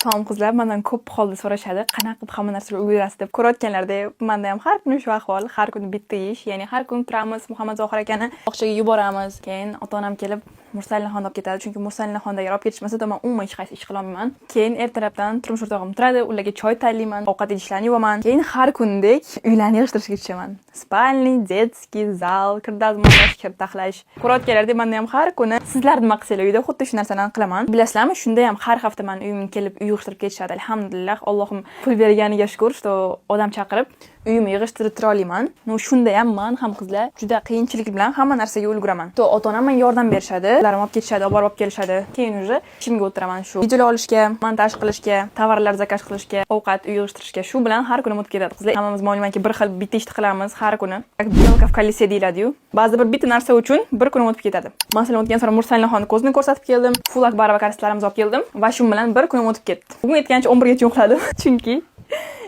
Salom, qizlar, mandan ko'p holda so'rashadi, qanaqa qilib hamma narsaga ulgurasiz deb. Ko'rayotganlarda manda ham har kuni shu ahvol, har kuni bitta ish, ya'ni har kuni turamiz, Muhammad Zohir akani bog'chaga yuboramiz. Keyin ota-onam kelib Mursalinaxonni olib ketadi, chunki Mursalinaxonda agar olib ketishmasa, то man umuman hech qaysi ish qilolmayman. Keyin ertalabdan turmush o'rtog'im turadi, ularga choy tayyorlayman, ovqat idishlarni yuvaman. Keyin har kundek uylarni yig'ishtirishga tushaman. Спальный, детский, zal, kir dazmollash, kir taxlash. Ko'rayotganlarda manda ham har kuni sizlar nima qilsanglar uyda, xuddi shu narsani qilaman. Bilasizlarmi, shunda ham har hafta mani uyimga kelib uy yig'ishtirib ketishadi. Alhamdulillah, Allohim pul berganiga shukur, что odam chaqirib uyimni yig'ishtirib tura olaman. Но shunda ham man ham, qizlar, juda qiyinchilik bilan hamma narsaga ulguraman. То ota-onam menga yordam berishadi, ular olib ketishadi, olib borib olib kelishadi. Keyin уже ishimga o'tiraman, shu videolar olishga, montaj qilishga, tovarlar заказ qilishga, ovqat, uy yig'ishtirishga. Shu bilan har kunim o'tib ketadi, qizlar. Hammamiz o'ylaymanki, bir xil bitta ishni qilamiz har kuni. Как белка в колесе deyiladi-yu. Ba'zi bir bitta narsa uchun bir kunim o'tib ketadi. Masalan, o'tgan safar Mursalinaxonni ko'zini ko'rsatib keldim, Full Akbarova ko'rsatlarimizni olib keldim va shu bilan bir kunim o'tib ketdi. Bugun aytgancha 11 gacha uxladim, chunki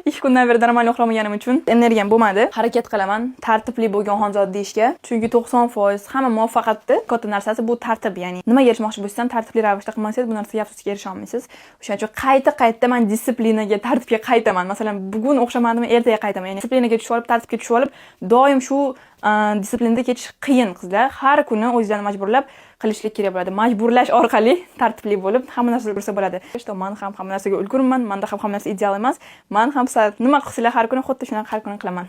2 kundan beri нормально uxlamaganim uchun energiyam bo'lmadi. Harakat qilaman tartibli bo'lgan xonzod deyishga. Chunki 90% hamma muvaffaqiyatni katta narsasi bu tartib, ya'ni nimaga erishmoqchi bo'lsangiz, tartibli ravishda qilmasangiz, bu narsaga afsuski erisha olmaysiz. O'shaning uchun qayta-qayta man дисциплина ga, tartibga qaytaman. Masalan, bugun o'xshamadimi, ertaga qaytaman. Ya'ni дисциплина ga tushib olib, tartibga tushib olib, doim shu дисциплина da ketish qiyin, qizlar. Har kuni o'zingizlarni majburlab qilishlik kerak bo'ladi. Majburlash orqali tartibli bo'lib hamma narsaga ulgursa bo'ladi. Что man ham hamma narsaga ulgurman, manda ham hamma narsa ideal emas. Man ham nima qilsanglar har kuni, xuddi shunaqa har kuni qilaman.